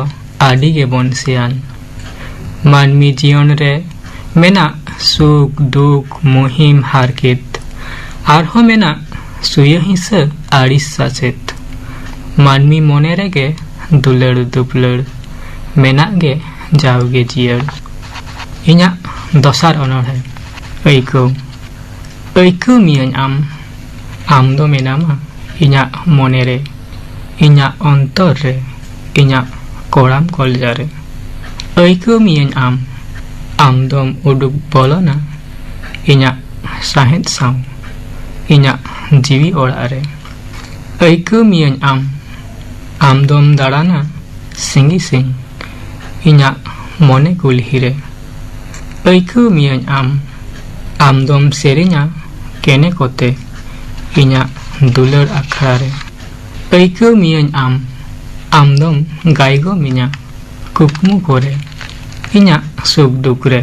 ᱟᱹᱰᱤ ᱜᱮᱵᱚᱱ ᱥᱮᱭᱟᱱ᱾ ᱢᱟᱹᱱᱢᱤ ᱡᱤᱭᱚᱱ ᱨᱮ ᱢᱮᱱᱟᱜ ᱥᱩᱠ, ᱫᱩᱠ, ᱢᱩᱦᱤᱢ, ᱦᱟᱨᱠᱮᱛ, ᱟᱨᱦᱚᱸ ᱢᱮᱱᱟᱜ ᱥᱩᱭᱟᱹ ᱦᱤᱸᱥᱟᱹ, ᱟᱹᱲᱤᱥ, ᱥᱟᱥᱮᱛ᱾ ᱢᱟᱹᱱᱢᱤ ᱢᱚᱱᱮ ᱨᱮᱜᱮ ᱫᱩᱞᱟᱹᱲ ᱫᱩᱯᱞᱟᱹᱲ ᱢᱮᱱᱟᱜ ᱜᱮ ᱡᱟᱣᱜᱮ ᱡᱤᱭᱟᱹᱲ᱾ ᱤᱧᱟᱜ ᱫᱚᱥᱟᱨ ᱚᱱᱚᱬᱦᱮ, ᱟᱹᱭᱠᱟᱹᱣ᱾ ᱟᱹᱭᱠᱟᱹᱣ ᱢᱤᱭᱟᱹᱧ ᱟᱢ, ᱟᱢ ᱫᱚ ᱢᱮᱱᱟᱢᱟ ᱤᱧᱟᱜ ᱢᱚᱱᱮ ᱨᱮ, ᱤᱧᱟᱜ ᱚᱱᱛᱚᱨ ᱨᱮ, ᱤᱧᱟᱜ ᱠᱚᱲᱟᱢ ᱠᱚᱞᱡᱟ ᱨᱮ᱾ ᱟᱹᱭᱠᱟᱹᱣ ᱢᱤᱭᱟᱹᱧ ᱟᱢ, ᱟᱢ ᱫᱚᱢ ᱩᱰᱩᱠ ᱵᱚᱞᱚᱱᱟ ᱤᱧᱟᱜ ᱥᱟᱦᱮᱫ ᱥᱟᱶ, ᱤᱧᱟᱜ ᱡᱤᱣᱤ ᱚᱲᱟᱜ ᱨᱮ᱾ ᱟᱹᱭᱠᱟᱹᱣ ᱢᱤᱭᱟᱹᱧ ᱟᱢ, ᱟᱢ ᱫᱚᱢ ᱫᱟᱬᱟᱱᱟ ᱥᱤᱸᱜᱤ ᱥᱤᱧ ᱤᱧᱟᱜ ᱢᱚᱱᱮ ᱠᱩᱞᱦᱤ ᱨᱮ᱾ ᱟᱹᱭᱠᱟᱹᱣ ᱢᱤᱭᱟᱹᱧ ᱟᱢ, ᱟᱢ ᱫᱚᱢ ᱥᱮᱨᱮᱧᱟ ᱠᱮᱱᱮ ᱠᱚᱛᱮ ᱤᱧᱟᱜ ᱫᱩᱞᱟᱹᱲ ᱟᱠᱷᱲᱟ ᱨᱮ᱾ ᱟᱹᱭᱠᱟᱹᱣ ᱢᱤᱭᱟᱹᱧ ᱟᱢ, ᱟᱢ ᱫᱚᱢ ᱜᱟᱭᱜᱚ ᱢᱤᱧᱟ ᱠᱩᱠᱢᱩ ᱠᱚᱨᱮ, ᱤᱧᱟᱜ ᱥᱩᱠ ᱫᱩᱠ ᱨᱮ᱾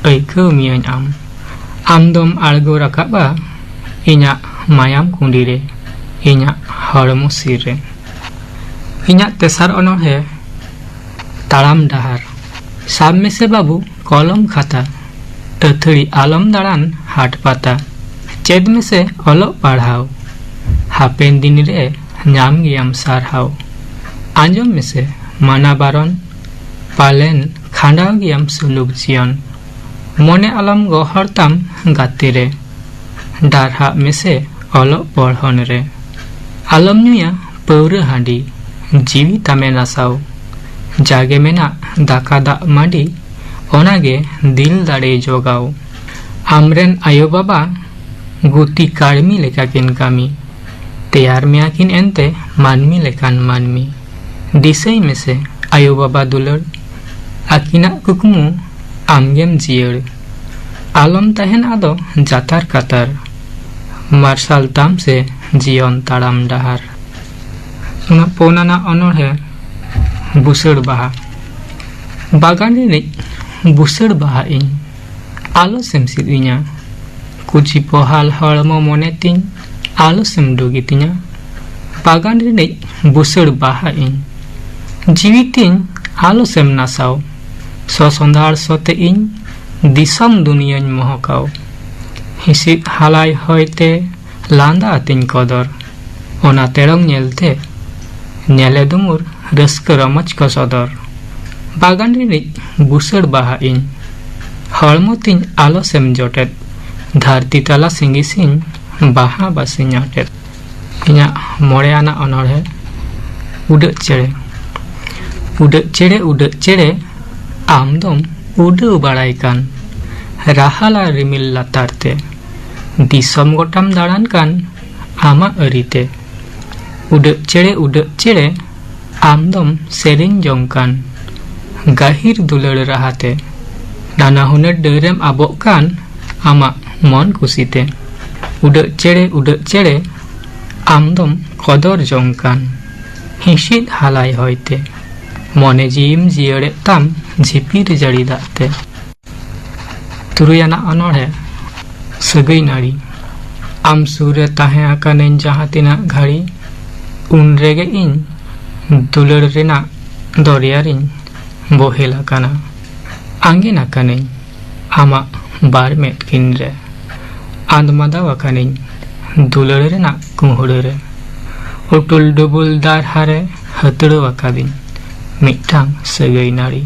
ᱟᱹᱭᱠᱟᱹᱣ ᱢᱤᱭᱟᱹᱧ ᱟᱢ, ᱟᱢ ᱫᱚᱢ ᱟᱬᱜᱚ ᱨᱟᱠᱟᱵᱼᱟ ᱤᱧᱟᱜ ᱢᱟᱭᱟᱢ ᱠᱩᱸᱰᱤ ᱨᱮ, ᱤᱧᱟᱜ ᱦᱚᱲᱢᱚ ᱥᱤᱨ ᱨᱮ᱾ ᱤᱧᱟᱜ ᱛᱮᱥᱟᱨ ᱚᱱᱚᱬᱦᱮ, ᱛᱟᱲᱟᱢ ᱰᱟᱦᱟᱨ᱾ ᱥᱟᱵ ᱢᱮᱥᱮ ᱵᱟᱹᱵᱩ ᱠᱚᱞᱚᱢ ᱠᱷᱟᱛᱟ, ᱟᱹᱛᱷᱟᱹᱲᱤ ᱟᱞᱚᱢ ᱫᱟᱬᱟᱱ ᱦᱟᱴ ᱯᱟᱛᱟ᱾ ᱪᱮᱫ ᱢᱮᱥᱮ ᱚᱞᱚᱜ ᱯᱟᱲᱦᱟᱣ, ᱦᱟᱯᱮᱱ ᱫᱤᱱ ᱨᱮ ᱧᱟᱢ ᱜᱮᱭᱟᱢ ᱥᱟᱨᱦᱟᱣ᱾ ᱟᱸᱡᱚᱢ ᱢᱮᱥᱮ ᱢᱟᱱᱟ ᱵᱟᱨᱚᱱ, ᱯᱟᱞᱮᱱ ᱠᱷᱟᱸᱰᱟᱣ ᱜᱮᱭᱟᱢ ᱥᱩᱞᱩᱠ ᱡᱤᱭᱚᱱ᱾ ᱢᱚᱱᱮ ᱟᱞᱚᱢ ᱜᱚᱦᱚᱲ ᱛᱟᱢ ᱜᱟᱛᱮ ᱨᱮ, ᱰᱟᱨᱦᱟᱜ ᱢᱮᱥᱮ ᱚᱞᱚᱜ ᱯᱚᱲᱦᱚᱱ ᱨᱮ᱾ ᱟᱞᱚᱢ ᱧᱩᱭᱟ ᱯᱟᱹᱣᱨᱟᱹ ᱦᱟᱺᱰᱤ, ᱡᱤᱣᱤ ᱛᱟᱢᱮ ᱱᱟᱥᱟᱣ᱾ ᱡᱟᱜᱮ ᱢᱮᱱᱟᱜ ᱫᱟᱠᱟ ᱫᱟᱜ ᱢᱟᱹᱰᱤ, ᱚᱱᱟᱜᱮ ᱫᱤᱞ ᱫᱟᱲᱮ ᱡᱚᱜᱟᱣ᱾ ᱟᱢᱨᱮᱱ ᱟᱭᱳ ᱵᱟᱵᱟ ᱜᱩᱛᱤ ᱠᱟᱹᱲᱢᱤ ᱞᱮᱠᱟ ᱠᱤᱱ ᱠᱟᱹᱢᱤ, ᱛᱮᱭᱟᱨ ᱢᱮᱭᱟ ᱠᱤᱱ ᱮᱱᱛᱮ ᱢᱟᱹᱱᱢᱤ ᱞᱮᱠᱟᱱ ᱢᱟᱹᱱᱢᱤ᱾ ᱫᱤᱥᱟᱹᱭ ᱢᱮᱥᱮ ᱟᱭᱳ ᱵᱟᱵᱟ ᱫᱩᱞᱟᱹᱲ, ᱟᱹᱠᱤᱱᱟᱜ ᱠᱩᱠᱢᱩ ᱟᱢᱜᱮᱢ ᱡᱤᱭᱟᱹᱲ᱾ ᱟᱞᱚᱢ ᱛᱟᱦᱮᱱ ᱟᱫᱚ ᱡᱟᱛᱟᱨ ᱠᱟᱛᱟᱨ, ᱢᱟᱨᱥᱟᱞ ᱛᱟᱢ ᱥᱮ ᱡᱤᱭᱚᱱ ᱛᱟᱲᱟᱢ ᱰᱟᱦᱟᱨ᱾ ᱚᱱᱟ ᱯᱩᱱ ᱟᱱᱟᱜ ᱚᱱᱚᱬᱦᱮ, ᱵᱩᱥᱟᱹᱲ ᱵᱟᱦᱟ᱾ ᱵᱟᱜᱟᱱ ᱨᱤᱱᱤᱡ ᱵᱩᱥᱟᱹᱲ ᱵᱟᱦᱟ ᱤᱧ, ᱟᱞᱚ ᱥᱮᱢ ᱥᱤᱫ ᱤᱧᱟ᱾ ᱠᱩᱪᱤ ᱯᱚᱦᱟᱞ ᱦᱚᱲᱢᱚ ᱢᱚᱱᱮ ᱛᱤᱧ, ᱟᱞᱚ ᱥᱮᱢ ᱰᱩᱜᱤ ᱛᱤᱧᱟ᱾ ᱵᱟᱜᱟᱱ ᱨᱤᱱᱤᱡ ᱵᱩᱥᱟᱹᱲ ᱵᱟᱦᱟ ᱤᱧ, ᱡᱤᱣᱤ ᱛᱤᱧ ᱟᱞᱚ ᱥᱮᱢ ᱱᱟᱥᱟᱣ᱾ ᱥᱚ ᱥᱚᱸᱫᱷᱟᱲ ᱥᱚᱛᱮ ᱤᱧ, ᱫᱤᱥᱚᱢ ᱫᱩᱱᱤᱭᱟᱹᱧ ᱢᱚᱦᱚᱠᱟᱣ᱾ ᱦᱤᱸᱥᱤᱫ ᱦᱟᱞᱟᱭ ᱦᱚᱭᱛᱮ, ᱞᱟᱸᱫᱟ ᱟᱹᱛᱤᱧ ᱠᱚᱫᱚᱨ᱾ ᱚᱱᱟ ᱛᱮᱲᱚᱝ ᱧᱮᱞᱛᱮ, ᱧᱮᱞᱮ ᱫᱩᱢᱩᱨ ᱨᱟᱹᱥᱠᱟᱹ ᱨᱚᱢᱚᱡᱽ ᱠᱚ ᱥᱚᱫᱚᱨ᱾ ᱵᱟᱜᱟᱱ ᱨᱤᱱᱤᱡ ᱵᱩᱥᱟᱹᱲ ᱵᱟᱦᱟ ᱤᱧ, ᱦᱚᱲᱢᱚ ᱛᱤᱧ ᱟᱞᱚ ᱥᱮᱢ ᱡᱚᱴᱮᱫ᱾ ᱫᱷᱟᱹᱨᱛᱤ ᱛᱟᱞᱟ ᱥᱤᱸᱜᱤ ᱥᱤᱧ, ᱵᱟᱦᱟ ᱵᱟᱥᱤᱧ ᱟᱴᱮᱫ᱾ ᱤᱧᱟᱹᱜ ᱢᱚᱬᱮ ᱟᱱᱟᱜ ᱚᱱᱚᱬᱦᱮ, ᱩᱰᱟᱹᱜ ᱪᱮᱬᱮ᱾ ᱩᱰᱟᱹᱜ ᱪᱮᱬᱮ, ᱩᱰᱟᱹᱜ ᱪᱮᱬᱮ, ᱟᱢ ᱫᱚᱢ ᱩᱰᱟᱹᱣ ᱵᱟᱲᱟᱭ ᱠᱟᱱ, ᱨᱟᱦᱟᱞᱟ ᱨᱤᱢᱤᱞ ᱞᱟᱛᱟᱨ ᱛᱮ, ᱫᱤᱥᱚᱢ ᱜᱚᱴᱟᱢ ᱫᱟᱬᱟᱱ ᱠᱟᱱ ᱟᱢᱟᱜ ᱟᱹᱨᱤᱛᱮ᱾ ᱩᱰᱟᱹᱜ ᱪᱮᱬᱮ, ᱩᱰᱟᱹᱜ ᱪᱮᱬᱮ, ᱟᱢ ᱫᱚᱢ ᱥᱮᱨᱮᱧ ᱡᱚᱝ ᱠᱟᱱ, ᱜᱟᱹᱦᱤᱨ ᱫᱩᱞᱟᱹᱲ ᱨᱟᱦᱟᱛᱮ, ᱱᱟᱱᱟ ᱦᱩᱱᱟᱹᱨ ᱰᱟᱹᱨᱮᱢ ᱟᱵᱚᱜ ᱠᱟᱱ ᱟᱢᱟᱜ ᱢᱚᱱ ᱠᱩᱥᱤᱛᱮ᱾ ᱩᱰᱟᱹᱜ ᱪᱮᱬᱮ, ᱩᱰᱟᱹᱜ ᱪᱮᱬᱮ, ᱟᱢ ᱫᱚᱢ ᱠᱚᱫᱚᱨ ᱡᱚᱝ ᱠᱟᱱ, ᱦᱤᱸᱥᱤᱫ ᱦᱟᱞᱟᱭ ᱦᱚᱭᱛᱮ, ᱢᱚᱱᱮ ᱡᱤᱣᱤᱢ ᱡᱤᱭᱟᱹᱲᱮᱫ ᱛᱟᱢ ᱡᱷᱤᱯᱤᱨ ᱡᱟᱹᱲᱤ ᱫᱟᱜ ᱛᱮ᱾ ᱛᱩᱨᱩᱭ ᱟᱱᱟᱜ ᱚᱱᱚᱬᱦᱮ, ᱥᱟᱹᱜᱟᱹᱭ ᱱᱟᱹᱲᱤ᱾ ᱟᱢ ᱥᱩᱨ ᱨᱮ ᱛᱟᱦᱮᱸ ᱟᱠᱟᱱᱟᱹᱧ ᱡᱟᱦᱟᱸ ᱛᱤᱱᱟᱹᱜ ᱜᱷᱟᱹᱲᱤ, ᱩᱱ ᱨᱮᱜᱮ ᱤᱧ ᱫᱩᱞᱟᱹᱲ ᱨᱮᱱᱟᱜ ᱫᱚᱨᱭᱟ ᱨᱤᱧ ᱵᱚᱦᱮᱞ ᱟᱠᱟᱱᱟ᱾ ᱟᱸᱜᱮᱱ ᱟᱠᱟᱱᱟᱹᱧ ᱟᱢᱟᱜ ᱵᱟᱨ ᱢᱮᱫ ᱠᱤᱱ ᱨᱮ, ᱟᱸᱫᱽ ᱢᱟᱫᱟᱣ ᱟᱠᱟᱱᱟᱹᱧ ᱫᱩᱞᱟᱹᱲ ᱨᱮᱱᱟᱜ ᱠᱩᱦᱲᱟᱹ ᱨᱮ᱾ ᱩᱴᱩᱞ ᱰᱩᱵᱩᱞ ᱫᱟᱨᱦᱟ ᱨᱮ ᱦᱟᱹᱛᱲᱟᱹᱣ ᱟᱠᱟᱫᱤᱧ ᱢᱤᱫᱴᱟᱝ ᱥᱟᱹᱜᱟᱹᱭ ᱱᱟᱹᱲᱤ,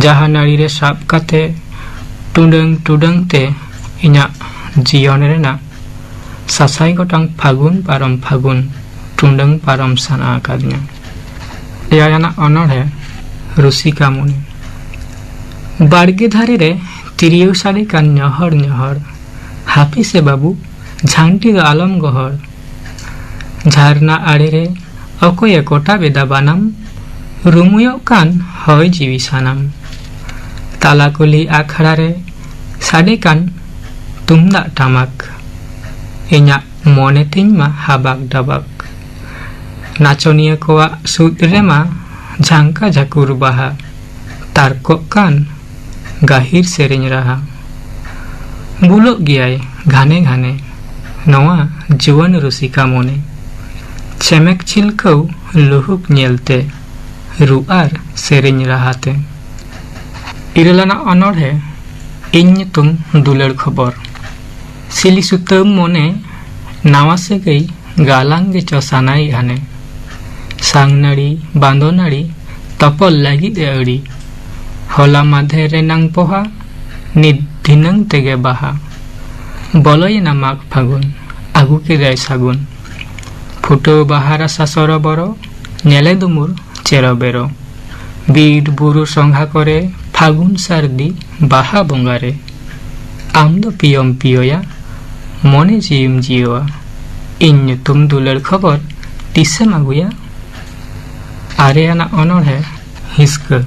ᱡᱟᱦᱟᱸ ᱱᱟᱹᱲᱤ ᱨᱮ ᱥᱟᱵ ᱠᱟᱛᱮ ᱴᱩᱰᱟᱹᱝ ᱴᱩᱰᱟᱹᱝ ᱛᱮ ᱤᱧᱟᱹᱜ ᱡᱤᱭᱚᱱ ᱨᱮᱱᱟᱜ ᱥᱟᱥᱟᱭ ᱜᱚᱴᱟᱝ ᱯᱷᱟᱹᱜᱩᱱ ᱯᱟᱨᱚᱢ ᱯᱷᱟᱹᱜᱩᱱ ᱴᱩᱰᱟᱹᱝ ᱯᱟᱨᱚᱢ ᱥᱟᱱᱟ ᱟᱠᱟᱫᱤᱧᱟ᱾ ᱮᱭᱟᱭ ᱟᱱᱟᱜ ᱚᱱᱚᱬᱦᱮ, ᱨᱩᱥᱤᱠᱟ ᱢᱚᱱᱮ᱾ ᱵᱟᱲᱜᱮ ᱫᱷᱟᱨᱮ ᱨᱮ ᱛᱤᱨᱭᱳ ᱥᱟᱰᱮ ᱠᱟᱱ ᱧᱚᱦᱚᱲ ᱧᱚᱦᱚᱲ, ᱦᱟᱯᱮ ᱥᱮ ᱵᱟᱹᱵᱩ, ᱡᱷᱟᱱᱴᱤ ᱫᱚ ᱟᱞᱚᱢ ᱜᱚᱦᱚᱲ᱾ ᱡᱷᱟᱨᱱᱟ ᱟᱲᱮ ᱨᱮ ᱚᱠᱚᱭᱮ ᱠᱚᱴᱟᱵ ᱮᱫᱟ ᱵᱟᱱᱟᱢ, ᱨᱩᱢᱩᱭᱚᱜ ᱠᱟᱱ ᱦᱚᱭ ᱡᱤᱣᱤ ᱥᱟᱱᱟᱢ᱾ ᱛᱟᱞᱟ ᱠᱩᱞᱦᱤ ᱟᱠᱷᱲᱟ ᱨᱮ ᱥᱟᱰᱮ ᱠᱟᱱ ᱛᱩᱢᱫᱟᱜ ᱴᱟᱢᱟᱠ, ᱤᱧᱟᱜ ᱢᱚᱱᱮ ᱛᱤᱧ ᱢᱟ ᱦᱟᱵᱟᱠ ᱰᱟᱵᱟᱠ᱾ ᱱᱟᱪᱚᱱᱤᱭᱟᱹ ᱠᱚᱣᱟᱜ ᱥᱩᱫ ᱨᱮᱢᱟ ᱡᱷᱟᱝᱠᱟ ᱡᱷᱟᱹᱠᱩᱨ ᱵᱟᱦᱟ, ᱛᱟᱨᱠᱚᱜ ᱠᱟᱱ ᱜᱟᱹᱦᱤᱨ ᱥᱮᱨᱮᱧ ᱨᱟᱦᱟ᱾ ᱵᱩᱞᱚᱜ ᱜᱮᱭᱟᱭ ᱜᱷᱟᱱᱮ ᱜᱷᱟᱱᱮ ᱱᱚᱣᱟ ᱡᱩᱣᱟᱹᱱ ᱨᱩᱥᱤᱠᱟ ᱢᱚᱱᱮ, ᱪᱮᱢᱮᱠ ᱪᱷᱤᱞᱠᱟᱹᱣ ᱞᱩᱦᱩᱠ ᱧᱮᱞᱛᱮ, ᱨᱩ ᱟᱨ ᱥᱮᱨᱮᱧ ᱨᱟᱦᱟᱛᱮ᱾ ᱤᱨᱟᱹᱞ ᱟᱱᱟᱜ ᱚᱱᱚᱬᱦᱮ, ᱤᱧ ᱧᱩᱛᱩᱢ ᱫᱩᱞᱟᱹᱲ ᱠᱷᱚᱵᱚᱨ᱾ ᱥᱤᱞᱤ ᱥᱩᱛᱟᱹᱢ ᱢᱚᱱᱮ, ᱱᱟᱣᱟ ᱥᱟᱹᱜᱟᱹᱭ ᱜᱟᱞᱟᱝ ᱜᱮᱪᱚ ᱥᱟᱱᱟᱭ ᱜᱷᱟᱱᱮ᱾ ᱥᱟᱝ ᱱᱟᱹᱲᱤ, ᱵᱟᱸᱫᱚ ᱱᱟᱹᱲᱤ, ᱛᱚᱯᱚᱞ ᱞᱟᱹᱜᱤᱫ ᱮ ᱟᱹᱲᱤ᱾ ᱦᱚᱞᱟ ᱢᱟᱫᱷᱮᱨ ᱨᱮᱱᱟᱝ ᱯᱚᱦᱟ, ᱱᱤᱛ ᱫᱷᱤᱱᱟᱹᱝ ᱛᱮᱜᱮ ᱵᱟᱦᱟ᱾ ᱵᱚᱞᱚᱭᱮᱱᱟ ᱢᱟᱜᱽ ᱯᱷᱟᱹᱜᱩᱱ, ᱟᱹᱜᱩ ᱠᱮᱫᱟᱭ ᱥᱟᱹᱜᱩᱱ᱾ ᱯᱷᱩᱴᱟᱹᱣ ᱵᱟᱦᱟ ᱨᱟᱥᱟ ᱥᱚᱨᱚᱵᱚᱨᱚ, ᱧᱮᱞᱮ ᱫᱩᱢᱩᱨ ᱪᱮᱨᱚ ᱵᱮᱨᱚ᱾ ᱵᱤᱨ ᱵᱩᱨᱩ ᱥᱚᱸᱜᱷᱟ ᱠᱚᱨᱮ, ᱯᱷᱟᱹᱜᱩᱱ ᱥᱟᱹᱨᱫᱤ ᱵᱟᱦᱟ ᱵᱚᱸᱜᱟ ᱨᱮ᱾ ᱟᱢ ᱫᱚ ᱯᱤᱭᱚᱢ ᱯᱤᱭᱚᱭᱟ, ᱢᱚᱱᱮ ᱡᱤᱣᱤᱢ ᱡᱤᱭᱚᱣᱟ᱾ ᱤᱧ ᱧᱩᱛᱩᱢ ᱫᱩᱞᱟᱹᱲ ᱠᱷᱚᱵᱚᱨ, ᱛᱤᱥᱮᱢ ᱟᱹᱜᱩᱭᱟ? ᱟᱨᱮ ᱟᱱᱟᱜ ᱚᱱᱚᱬᱦᱮ, ᱦᱤᱥᱠᱟᱹ᱾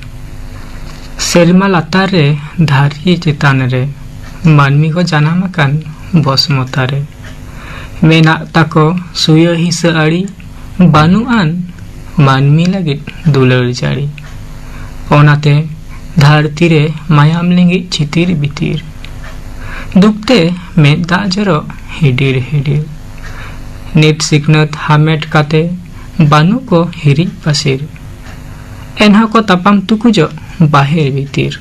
ᱥᱮᱨᱢᱟ ᱞᱟᱛᱟᱨ ᱨᱮ, ᱫᱷᱟᱹᱨᱛᱤ ᱪᱮᱛᱟᱱ ᱨᱮ, ᱢᱟᱹᱱᱢᱤ ᱠᱚ ᱡᱟᱱᱟᱢ ᱟᱠᱟᱱ ᱵᱚᱥᱢᱚᱛᱟ ᱨᱮ᱾ ᱢᱮᱱᱟᱜ ᱛᱟᱠᱚ ᱥᱩᱭᱟᱹ ᱦᱤᱥᱟᱹ ᱟᱹᱲᱤ, ᱵᱟᱹᱱᱩᱜ ᱟᱱ ᱢᱟᱹᱱᱢᱤ ᱞᱟᱹᱜᱤᱫ ᱫᱩᱞᱟᱹᱲ ᱡᱟᱹᱲᱤ᱾ ᱚᱱᱟᱛᱮ ᱫᱷᱟᱹᱨᱛᱤ ᱨᱮ ᱢᱟᱭᱟᱢ ᱞᱤᱸᱜᱤ ᱪᱷᱤᱛᱤᱨ ᱵᱤᱛᱤᱨ᱾ ᱫᱩᱠ ᱛᱮ ᱢᱮᱫ ᱫᱟᱜ ᱡᱚᱨᱚᱜ ᱦᱤᱰᱤᱨ ᱦᱤᱰᱤᱨ᱾ ᱱᱤᱛ ᱥᱤᱠᱷᱱᱟᱹᱛ ᱦᱟᱢᱮᱴ ᱠᱟᱛᱮ ᱵᱟᱹᱱᱩᱜ ᱠᱚ ᱦᱤᱨᱤᱡ ᱯᱟᱹᱥᱤᱨ᱾ ᱮᱱᱦᱚᱸ ᱠᱚ ᱛᱟᱯᱟᱢ ᱛᱩᱠᱩᱡᱚᱜ ᱵᱟᱦᱮᱨ ᱵᱷᱤᱛᱤᱨ᱾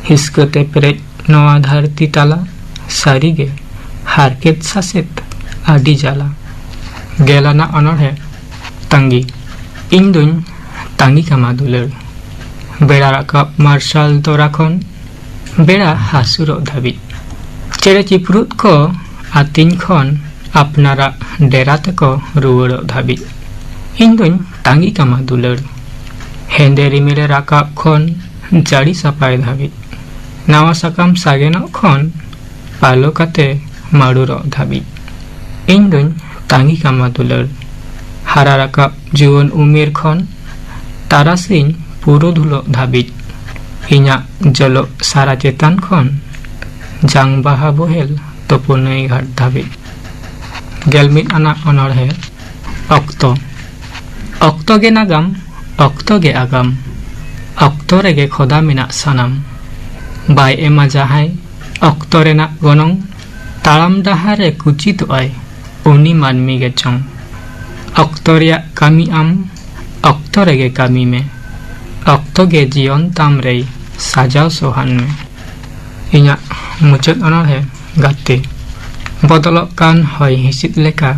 ᱦᱤᱥᱠᱟᱹ ᱛᱮ ᱯᱮᱨᱮᱡ ᱱᱚᱣᱟ ᱫᱷᱟᱹᱨᱛᱤ ᱛᱟᱞᱟ, ᱥᱟᱹᱨᱤᱜᱮ ᱦᱟᱨᱠᱮᱛ ᱥᱟᱥᱮᱛ ᱟᱹᱰᱤ ᱡᱟᱞᱟ᱾ ᱜᱮᱞ ᱟᱱᱟᱜ ᱚᱱᱚᱬᱦᱮ, ᱛᱟᱺᱜᱤ᱾ ᱤᱧ ᱫᱩᱧ ᱛᱟᱺᱜᱤ ᱠᱟᱢᱟ ᱫᱩᱞᱟᱹᱲ, ᱵᱮᱲᱟ ᱨᱟᱠᱟᱵ ᱢᱟᱨᱥᱟᱞ ᱛᱚᱨᱟ ᱠᱷᱚᱱ ᱵᱮᱲᱟ ᱦᱟᱹᱥᱩᱨᱚᱜ ᱫᱷᱟᱹᱵᱤᱡ᱾ ᱪᱮᱬᱮ ᱪᱤᱯᱨᱩᱫ ᱠᱚ ᱟᱹᱛᱤᱧ ᱠᱷᱚᱱ ᱟᱯᱱᱟᱨᱟᱜ ᱰᱮᱨᱟ ᱛᱮᱠᱚ ᱨᱩᱣᱟᱹᱲᱚᱜ ᱫᱷᱟᱹᱵᱤᱡ᱾ ᱤᱧ ᱫᱩᱧ ᱛᱟᱺᱜᱤ ᱠᱟᱢᱟ ᱫᱩᱞᱟᱹᱲ, ᱦᱮᱸᱫᱮ ᱨᱤᱢᱤᱞᱮ ᱨᱟᱠᱟᱵ ᱠᱷᱚᱱ ᱡᱟᱹᱲᱤ ᱥᱟᱯᱷᱟᱭ ᱫᱷᱟᱹᱵᱤᱡ᱾ ᱱᱟᱣᱟ ᱥᱟᱠᱟᱢ ᱥᱟᱜᱮᱱᱚᱜ ᱠᱷᱚᱱ ᱯᱟᱞᱚ ᱠᱟᱛᱮ ᱢᱟᱹᱨᱩᱨᱚᱜ ᱫᱷᱟᱹᱵᱤᱡ᱾ ᱤᱧ ᱫᱩᱧ ᱛᱟᱺᱜᱤ ᱠᱟᱢᱟ ᱫᱩᱞᱟᱹᱲ, ᱦᱟᱨᱟ ᱨᱟᱠᱟᱵ ᱡᱩᱣᱟᱹᱱ ᱩᱢᱮᱨ ᱠᱷᱚᱱ ᱛᱟᱨᱟᱥᱤᱧ ᱯᱩᱨᱩᱫᱷᱩᱞᱚᱜ ᱫᱷᱟᱹᱵᱤᱡ᱾ ᱤᱧᱟᱜ ᱡᱚᱞᱚᱜ ᱥᱟᱨᱟ ᱪᱮᱛᱟᱱ ᱠᱷᱚᱱ ᱡᱟᱝ ᱵᱟᱦᱟ ᱵᱚᱦᱮᱞ ᱛᱩᱯᱩ ᱱᱟᱹᱭ ᱜᱷᱟᱴ ᱫᱷᱟᱹᱵᱤᱡ᱾ ᱜᱮᱞ ᱢᱤᱫ ᱟᱱᱟᱜ ᱚᱱᱚᱬᱦᱮ᱾ ᱚᱠᱛᱚ᱾ ᱚᱠᱛᱚ ᱜᱮ ᱱᱟᱜᱟᱢ, ᱚᱠᱛᱚ ᱜᱮ ᱟᱜᱟᱢ, ᱚᱠᱛᱚ ᱨᱮᱜᱮ ᱠᱷᱚᱫᱟ ᱢᱮᱱᱟᱜ ᱥᱟᱱᱟᱢ᱾ ᱵᱟᱭ ᱮᱢᱟ ᱡᱟᱦᱟᱸᱭ ᱚᱠᱛᱚ ᱨᱮᱱᱟᱜ ᱜᱚᱱᱚᱝ, ᱛᱟᱲᱟᱢ ᱰᱟᱦᱟᱨ ᱨᱮ ᱠᱩᱪᱤᱛᱚᱜᱼᱟᱭ ᱩᱱᱤ ᱢᱟᱹᱱᱢᱤ ᱜᱮ ᱪᱚᱝ᱾ ᱚᱠᱛᱚ ᱨᱮᱭᱟᱜ ᱠᱟᱹᱢᱤ ᱟᱢ, ᱚᱠᱛᱚ ᱨᱮᱜᱮ ᱠᱟᱹᱢᱤ ᱢᱮ, ᱚᱠᱛᱚ ᱜᱮ ᱡᱤᱭᱚᱱ ᱛᱟᱢ ᱨᱮᱭ ᱥᱟᱡᱟᱣ ᱥᱚᱦᱟᱱ ᱢᱮ᱾ ᱤᱧᱟᱜ ᱢᱩᱪᱟᱹᱫ ᱚᱱᱚᱬᱦᱮ᱾ ᱜᱟᱛᱮ᱾ ᱵᱚᱫᱚᱞᱚᱜ ᱠᱟᱱ ᱦᱚᱭ ᱦᱤᱸᱥᱤᱫ ᱞᱮᱠᱟ,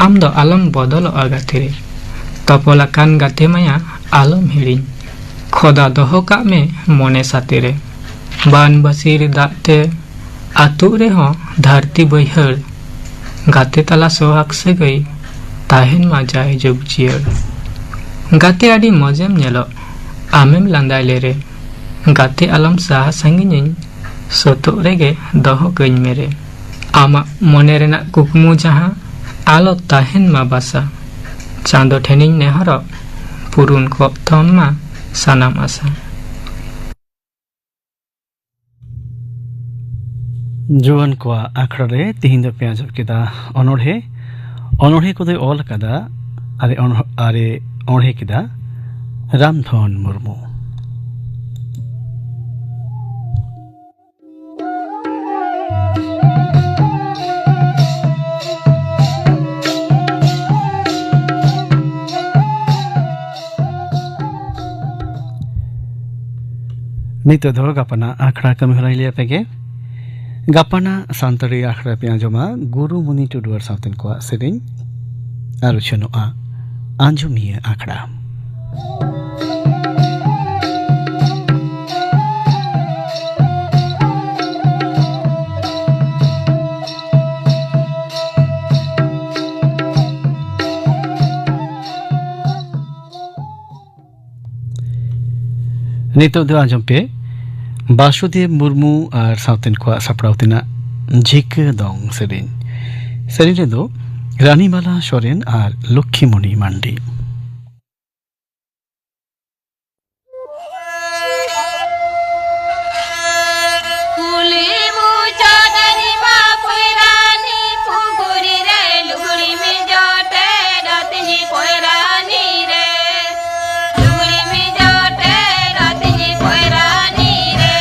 ᱟᱢ ᱫᱚ ᱟᱞᱚᱢ ᱵᱚᱫᱚᱞᱚᱜᱼᱟ ᱜᱟᱛᱮ ᱨᱮ᱾ ᱛᱚᱯᱚᱞ ᱟᱠᱟᱱ ᱜᱟᱛᱮ ᱢᱟᱭᱟ ᱟᱞᱚᱢ ᱦᱤᱲᱤᱧ, ᱠᱷᱚᱫᱟ ᱫᱚᱦᱚ ᱠᱟᱜ ᱢᱮ ᱢᱚᱱᱮ ᱥᱟᱛᱮ ᱨᱮ᱾ ᱵᱟᱱ ᱵᱟᱹᱥᱤᱨ ᱫᱟᱜ ᱛᱮ ᱟᱹᱛᱩᱜ ᱨᱮᱦᱚᱸ ᱫᱷᱟᱹᱨᱛᱤ ᱵᱟᱹᱭᱦᱟᱹᱲ, ᱜᱟᱛᱮ ᱛᱟᱞᱟ ᱥᱚᱦᱟᱜᱽ ᱥᱟᱹᱜᱟᱹᱭ ᱛᱟᱦᱮᱱ ᱢᱟ ᱡᱟᱭ ᱡᱩᱜᱽ ᱡᱤᱭᱟᱹᱲ᱾ ᱜᱟᱛᱮ ᱟᱹᱰᱤ ᱢᱚᱡᱮᱢ ᱧᱮᱞᱚᱜ, ᱟᱢᱮᱢ ᱞᱟᱸᱫᱟᱭ ᱞᱮᱨᱮ᱾ ᱜᱟᱛᱮ ᱟᱞᱚᱢ ᱥᱟᱦᱟ ᱥᱟᱺᱜᱤᱧᱟᱹᱧ, ᱥᱩᱛᱩᱜ ᱨᱮᱜᱮ ᱫᱚᱦᱚ ᱠᱟᱹᱧ ᱢᱮᱨᱮ᱾ ᱟᱢᱟᱜ ᱢᱚᱱᱮ ᱨᱮᱱᱟᱜ ᱠᱩᱠᱢᱩ ᱡᱟᱦᱟᱸ, ᱟᱞᱚ ᱛᱟᱦᱮᱱ ᱢᱟ ᱵᱟᱥᱟ᱾ ᱪᱟᱸᱫᱚ ᱴᱷᱮᱱᱤᱧ ᱱᱮᱦᱚᱨᱚᱜ, ᱯᱩᱨᱩᱱ ᱠᱚᱜ ᱛᱟᱢ ᱢᱟ ᱥᱟᱱᱟᱢ ᱟᱥᱟ᱾ ᱡᱩᱣᱟᱹᱱ ᱠᱚᱣᱟᱜ ᱟᱠᱷᱲᱟ ᱨᱮ ᱛᱤᱦᱤᱧ ᱫᱚ ᱯᱮ ᱟᱸᱡᱚᱢ ᱠᱮᱫᱟ ᱚᱱᱚᱬᱦᱮ᱾ ᱚᱱᱚᱬᱦᱮ ᱠᱚᱫᱚᱭ ᱚᱞ ᱟᱠᱟᱫᱟ ᱟᱨᱮ ᱚᱱᱚ-, ᱟᱨᱮ ᱚᱬᱦᱮ ᱠᱮᱫᱟ ᱨᱟᱢᱫᱷᱚᱱ ᱢᱩᱨᱢᱩ᱾ ᱱᱤᱛᱚᱜ ᱫᱚ ᱜᱟᱯᱟᱱᱟᱜ ᱟᱠᱷᱲᱟ ᱠᱟᱹᱢᱤ ᱦᱚᱨᱟᱧ ᱞᱟᱹᱭ ᱟᱯᱮ ᱜᱮ᱾ ᱜᱟᱯᱟᱱᱟᱜ ᱥᱟᱱᱛᱟᱲᱤ ᱟᱠᱷᱲᱟ ᱯᱮ ᱟᱸᱡᱚᱢᱟ ᱜᱩᱨᱩ ᱢᱩᱱᱤ ᱴᱩᱰᱩ ᱟᱨ ᱥᱟᱶᱛᱮᱱ ᱠᱚᱣᱟᱜ ᱥᱮᱨᱮᱧ ᱟᱨ ᱩᱪᱷᱟᱹᱱᱚᱜᱼᱟ ᱟᱸᱡᱚᱢᱤᱭᱟᱹ ᱟᱠᱷᱲᱟ᱾ ᱱᱤᱛᱚᱜ ᱫᱚ ᱟᱸᱡᱚᱢ ᱯᱮ ᱵᱟᱥᱩᱫᱮᱵ ᱢᱩᱨᱢᱩ ᱟᱨ ᱥᱟᱶᱛᱮᱱ ᱠᱚᱣᱟᱜ ᱥᱟᱯᱲᱟᱣ ᱛᱮᱱᱟᱜ ᱡᱷᱤᱠᱟᱹ ᱫᱚᱝ ᱥᱮᱨᱮᱧ᱾ ᱥᱮᱨᱮᱧ ᱨᱮᱫᱚ ᱨᱟᱱᱤᱢᱟᱞᱟ ᱥᱚᱨᱮᱱ ᱟᱨ ᱞᱚᱠᱠᱷᱤᱢᱚᱱᱤ ᱢᱟᱱᱰᱤ᱾ ᱠᱩᱞᱦᱤ ᱢᱩᱪᱟᱹᱫ ᱨᱮᱢᱟ ᱯᱚᱭᱨᱟᱱᱤ ᱯᱩᱠᱷᱩᱨᱤ ᱨᱮ ᱞᱩᱜᱽᱲᱤ ᱢᱤᱫ ᱡᱚᱴᱮᱫ ᱟᱹᱛᱤᱧ ᱯᱚᱭᱨᱟᱱᱤ ᱨᱮ᱾ ᱞᱩᱜᱽᱲᱤ ᱢᱤᱫ ᱡᱚᱴᱮᱫ ᱟᱹᱛᱤᱧ ᱯᱚᱭᱨᱟᱱᱤ ᱨᱮ᱾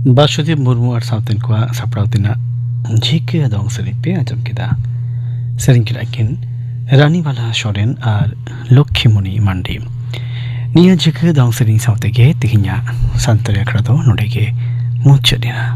ᱵᱟᱥᱩᱫᱮᱵ ᱢᱩᱨᱢᱩ ᱟᱨ ᱥᱟᱶᱛᱮᱱ ᱠᱚᱣᱟᱜ ᱥᱟᱯᱲᱟᱣ ᱛᱮᱱᱟᱜ ᱡᱷᱤᱠᱟᱹ ᱫᱚᱝ ᱥᱮᱨᱮᱧ ᱯᱮ ᱟᱸᱡᱚᱢ ᱠᱮᱫᱟ᱾ ᱥᱮᱨᱮᱧ ᱠᱮᱫᱟ ᱠᱤᱱ ᱨᱟᱱᱤᱵᱟᱞᱟ ᱥᱚᱨᱮᱱ ᱟᱨ ᱞᱚᱠᱠᱷᱤᱢᱚᱱᱤ ᱢᱟᱱᱰᱤ᱾ ᱱᱤᱭᱟᱹ ᱡᱷᱤᱠᱟᱹ ᱫᱚᱝ ᱥᱮᱨᱮᱧ ᱥᱟᱶᱛᱮ ᱜᱮ ᱛᱮᱦᱮᱧᱟᱜ ᱥᱟᱱᱛᱟᱲᱤ ᱟᱠᱷᱲᱟ ᱫᱚ ᱱᱚᱰᱮ ᱜᱮ ᱢᱩᱪᱟᱹᱫ ᱮᱱᱟ᱾